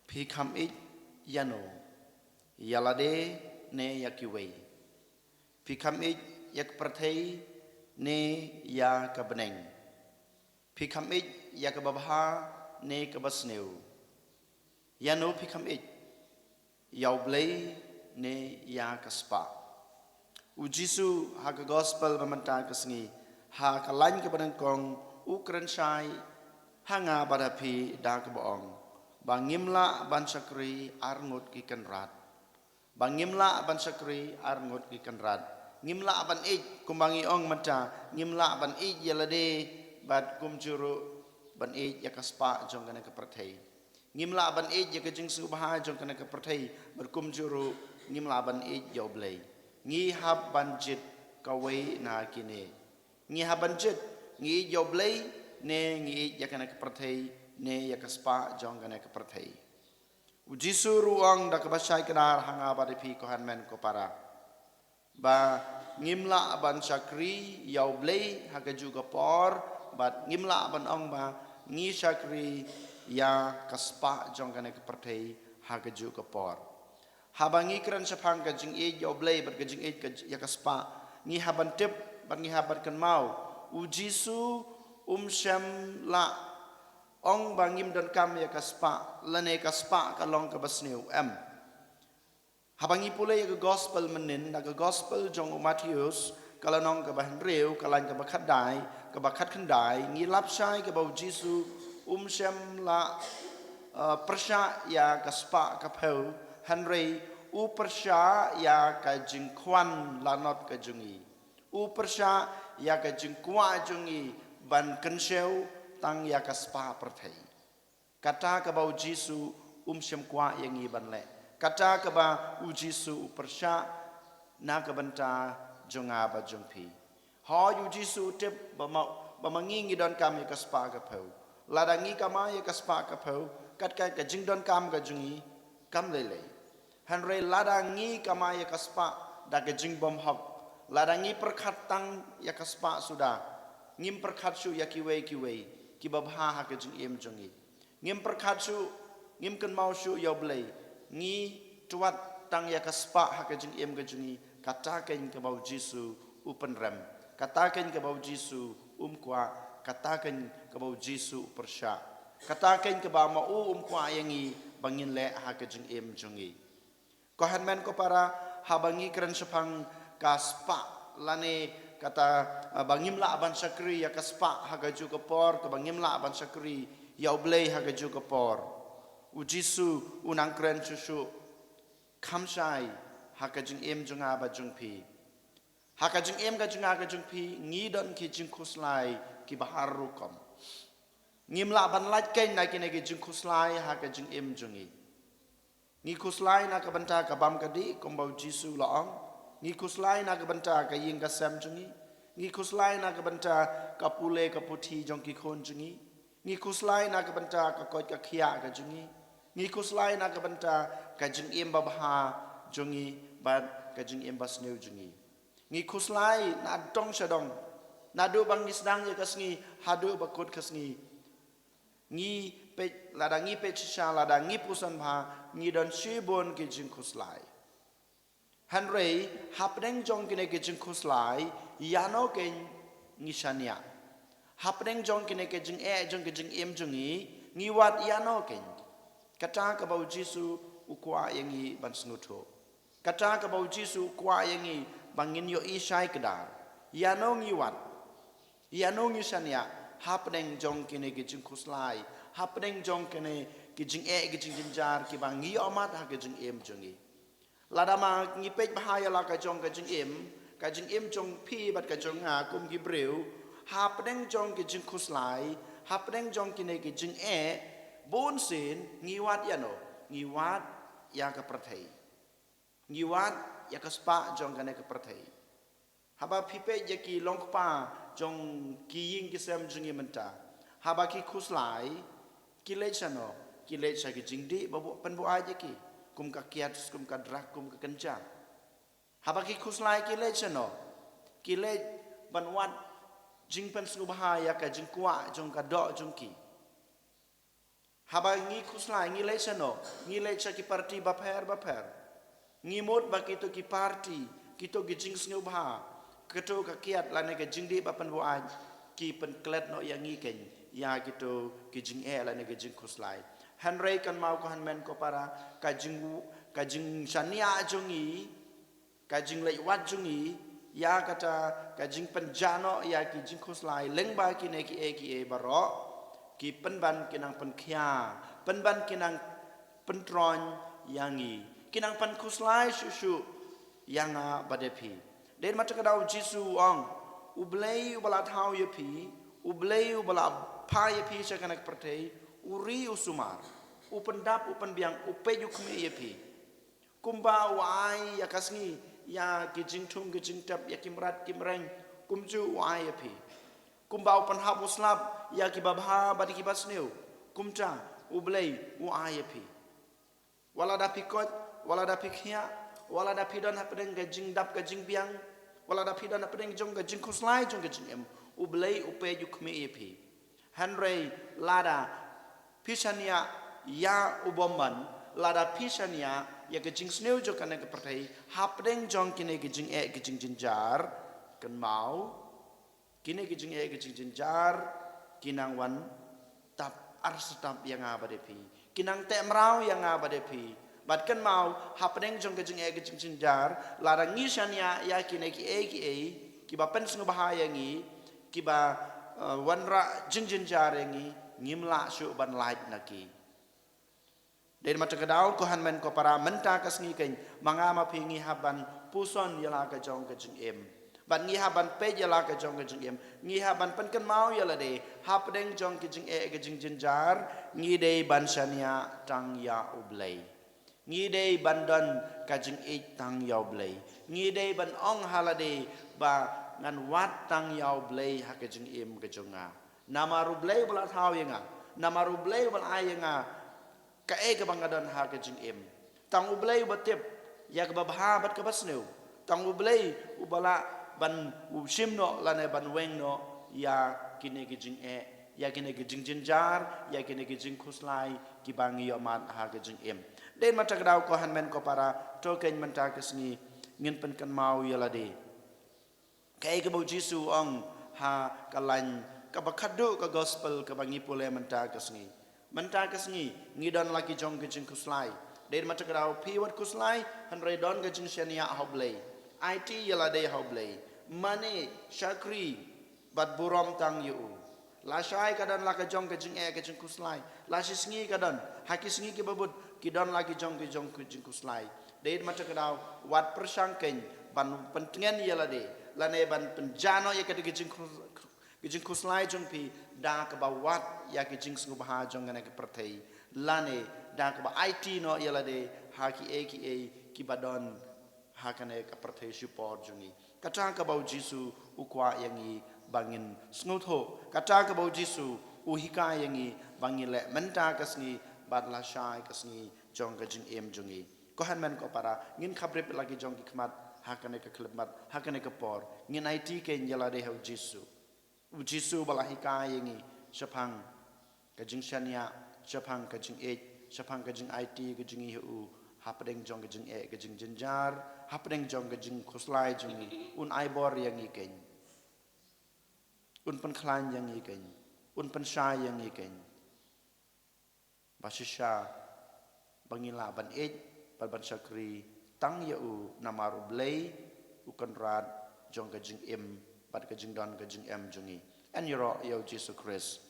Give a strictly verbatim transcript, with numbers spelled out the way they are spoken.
Phi kham ïeit ïano, ïa lade ne ïa kiwei? Phi kham ïeit ïa ka pyrthei ne ïa ka bneng? Phi kham ïeit ïa kaba bha ne kaba sniew? Ïano phi kham ïeit, ïa U Blei ne ïa ka spah? U Jisu ha ka gospel ba mynta ka sngi, ha ka lain kaba nyngkong, u kren shai ha nga bad ha phi da kaba ong ba ngim lah ban shakri ar ngut ki kynrad. Ba ngim lah ban shakri ar ngut ki kynrad. Ngim lah ban ïeit, kumba ngi ong mynta, ngim lah ban ïeit ïa lade bad kumjuh ruh ban ïeit ïa ka spah jong kane ka pyrthei. Ngim lah ban ïeit ïa ka jingsngewbha jong kane ka pyrthei bad kumjuh ruh ngim lah ban ïeit ïa U Blei. Ngi hap ban jied kawei na kine. Ngi hap ban jied, ngi ïeit ïa U Blei ne ngi ïeit ïa kane ka pyrthei ne ïa ka spah jong kane ka pyrthei. U Jisu ruh u ong da kaba shai kdar ha nga bad ha phi, ko hynmen ko para, ba ngim lah ban shakri ïa U Blei ha kajuh ka por bad ngim lah ban ong ba ngi shakri ïa ka spah jong kane ka pyrthei ha kajuh ka por. Haba ngi kren shaphang ka jingïeit ïa U Blei bad ka jingïeit ka, ïa ka spah, ngi hap ban tip bad ngi hap ban kynmaw, U Jisu um shym la ong ba ngim donkam ïa ka spah lane ka spah ka long kaba sniew, em. Haba ngi pule ïa ka gospel mynnin, na ka gospel jong u Mathaios, ka lynnong kaba hynriew, ka lain kaba khatdai, kaba khatkhyndai, ngi lap shai kaba U Jisu um shym la, eh, pyrshah ïa ka spah ka phew, hynrei u pyrshah ïa ka jingkwah lanot ka jong ngi. U pyrshah ïa ka jingkwah jong ngi ban kynshew tang ïa ka spah pyrthei. Kata kaba U Jisu um shym kwah ïa ngi ban leh. Kata kaba U Jisu u pyrshah na ka bynta jong nga bad jong phi. Hooid, U Jisu u tip ba ma, ba ma ngi ngi donkam ïa ka spah ka phew. Lada ngi kamai ïa ka spah ka phew, kat ka, ka jingdonkam ka jong ngi kam lei lei. Hynrei lada ngi kamai ïa ka spah da ka jingbymhok, lada ngi pyrkhat tang ïa ka spah suda, ngim pyrkhat shuh ïa kiwei kiwei kiba bha ha ka jingim jong ngi. Ngim pyrkhat shuh, ngim kynmaw shuh ïa U Blei, ngi twat tang ïa ka spah ha ka jingim ka jong ngi, kata keiñ kaba U Jisu u pynrem, kata keiñ kaba U Jisu um kwah, kata keiñ kaba U Jisu u pyrshah, kata keiñ kaba ma u um kwah ïa ngi ba ngin leh ha ka jingim jong ngi. Ko hynmen ko para, haba ngi kren shaphang ka spah lane kata, ah, ba ngim lah ban shakri ïa ka spah ha kajuh ka por, kaba ngim lah ban shakri ïa U Blei ha kajuh ka por, U Jisu u nang kren shuh shuh, kham shai ha ka jingim jong nga bad jong phi. Ha ka jingim ka jong nga ka jong phi ngi don ki jingkhuslai kiba har rukom. Ngim lah ban lait keiñ na kine ki jingkhuslai ha ka jingim jong ngi. Ngi khuslai na ka bynta ka bam ka dih, kumba U Jisu u la ong. Ngi khuslai na ka bynta ka ïing ka sem jong ngi. Ngi khuslai na ka bynta ka pule ka puthi jong ki khun jong ngi. Ngi khuslai na ka bynta ka koit ka khiah ka jong ngi. Ngi khuslai na ka bynta ka jingim babha jong ngi bad ka jingim basniew jong ngi. Ngi khuslai na dong sha dong. Naduh ba ngi sdang ïa ka sngi haduh ba kut ka sngi. Ngi peit, lada ngi peit shisha, lada ngi pyrshang bha, ngi don shibun ki jingkhuslai. Hynrei hapdeng jong kine ki jingkhuslai, ïano keiñ ngi shaniah? Hapdeng jong kine ki jingeh jong ki jingim jong ngi, ngi wad ïano keiñ? Kata kaba U Jisu u kwah ïa ngi ban sngewthuh. Kata kaba U Jisu u kwah ïa ngi ba ngin ïohi shai kdar. Ïano ngi wad? Ïano ngi shaniah hapdeng jong kine ki jingkhuslai, hapdeng jong kine ki jingeh ki jingjynjar kiba ngi ïohmat ha ki jingim jong ngi? Lada ma ngi peit bha ïa la ka jong ka jingim, ka jingim jong phi bad ka jong nga kum ki briew, hapdeng jong ki jingkhuslai, hapdeng jong kine ki jingeh, bunsien ngi wad ïano? Ngi wad ïa ka pyrthei. Ngi wad ïa ka spah jong kane ka pyrthei. Haba phi peit ïa ki long kpa jong ki ïing ki sem jong ngi mynta, haba ki khuslai, ki leit shano? Ki leit sha ki jingdih ba buh, pynbuaid ïa ki, kum ka kiad, kum ka drug, kum ka kynja. Haba ki khuslai ki leit shano? Ki leit ban wad jingpynsngewbha ïa ka jingkwah jong ka doh jong ki. Haba ngi khuslai, ngi leit shano, ngi leit sha ki parti bapher bapher. Ngi mut ba kito ki parti, kito ki jingsngewbha, kito ka kiad lane ka jingdih ba pynbuaid, ki pynklet noh ïa ngi keiñ ïa kito ki jingeh lane ki jingkhuslai. Hynrei kynmaw ko hynmen ko para, ka jing, ka jingshaniah jong ngi, ka jingleit wad jong ngi ïa kata ka jingpynjah noh ïa ki jingkhuslai lyngba kine kiei kiei baroh, ki pynban ki nang pynkhia, pynban ki nang pyntroiñ ïa ngi, ki nang pynkhuslai shuh shuh ïa nga bad ïa phi. Dei namar kata ka daw U Jisu u ong, U Blei uba la thaw ïa phi, U Blei uba la phah ïa phi sha kane ka pyrthei, u ri u sumar, u pyndap u pynbiang, u peit u khmih ïa phi. Kumba u ai ïa ka sngi ïa ki jingthung ki jingtep, ïa ki mrad ki mreng, kumjuh u ai ïa phi. Kumba u pynhap u slap ïa kiba bha bad kiba sniew, kumta U Blei u ai ïa phi. Wat lada phi koit, wat lada phi khiah, wat lada phi don hapdeng ka jingdap ka jingbiang, wat lada phi don hapdeng jong ka jingkhuslai jong ka jingim, U Blei u peit u khmih ïa phi. Hynrei lada phi shaniah ïa u bymman, lada phi shaniah ïa ka jingsniew jong kane ka pyrthei hapdeng jong kine ki jingeh ki jingjynjar, kynmaw, kine ki jingeh ki jingjynjar ki nang wan tap artatap ïa nga bad ïa phi, ki nang teh mraw ïa nga bad ïa phi. Bad kynmaw, hapdeng jong ki jingeh ki jingjynjar, lada ngi shaniah ïa kine kiei kiei kiba pynsngewbha ïa ngi, kiba, eh, wanrah jingjynjar ïa ngi, ngim lah shuh ban lait na ki. Dei namar kata ka daw ko hynmen ko para, mynta ka sngi keiñ, ma nga ma phi ngi hap ban puson ïa la ka jong ka jingim. Bad ngi hap ban peit ïa la ka jong ka jingim. Ngi hap ban pynkynmaw ïa lade, hapdeng jong ki jingeh ki jingjynjar, ngi dei ban shaniah tang ïa U Blei. Ngi dei ban don ka jingïeit tang ïa U Blei. Ngi dei ban ong ha lade ba ngan wad tang ïa U Blei ha ka jingim ka jong nga. Namar U Blei uba la thaw ïa nga. Namar U Blei uba la ai ïa nga kaei kaba nga don ha ka jingim. Tang U Blei uba tip ïa kaba bha bad kaba sniew. Tang U Blei uba lah ban u shim noh lane ban weng noh ïa kine ki jingeh, ïa kine ki jingjynjar, ïa kine ki jingkhuslai kiba ngi ïohmad ha ka jingim. Dei namar kata ka daw ko hynmen ko para, to keiñ mynta ka sngi ngin pynkynmaw ïa lade. Kaei kaba U Jisu u ong ha ka lain kaba khatduh ka gospel kaba ngi pule mynta ka sngi. Mynta ka sngi ngi don la ki jong ki jingkhuslai. Dei namar kata ka daw phi wat khuslai, hynrei don ka jingshaniah ha U Blei. Aiti ïa lade ha U Blei. Mane, shakri bad burom tang ïa u. Lashai ka don la ka jong ka jingeh ka jingkhuslai. Lashisngi ka don, ha ki sngi kiba bud ki don la ki jong ki jong ki jingkhuslai. Dei namar kata ka daw wat pyrshang keiñ ban pyntngen ïa lade, lane ban pynjah noh ïa kata ki jingkhus-, ki jingkhuslai jong phi da kaba wad ïa ki jingsngewbha jong kane ka pyrthei, lane da kaba aiti noh ïa lade ha kiei kiei kiba don ha kane ka pyrthei shipor jong ngi. Kata kaba U Jisu u kwah ïa ngi ba ngin sngewthuh. Kata kaba U Jisu u hikai ïa ngi ba ngin leh mynta ka sngi bad lashai ka sngi jong ka jingim jong ngi. Ko hynmen ko para, ngin khapbrip la ki jong ki khmat ha kane ka khyllipmat, ha kane ka por. Ngin aiti keiñ ïa lade ha U Jisu. U Jisu ba la hikai ïa ngi shaphang ka jingshaniah, shaphang ka jingïeit, shaphang ka jingaiti ka jong ngi ha u, hapdeng jong ka jingeh ka jingjynjar, hapdeng jong ka jingkhuslai jong ngi, un ai bor ïa ngi keiñ. Un pynkhlaiñ ïa ngi keiñ. Un pynshai ïa ngi keiñ. Ba shisha ba ngin lah ban ïeit bad ban shakri tang ïa u, namar U Blei u Kynrad jong ka jingim bad ka jingdon ka jingem jong ngi. Yn ïaroh ïa U Jisu Khrist.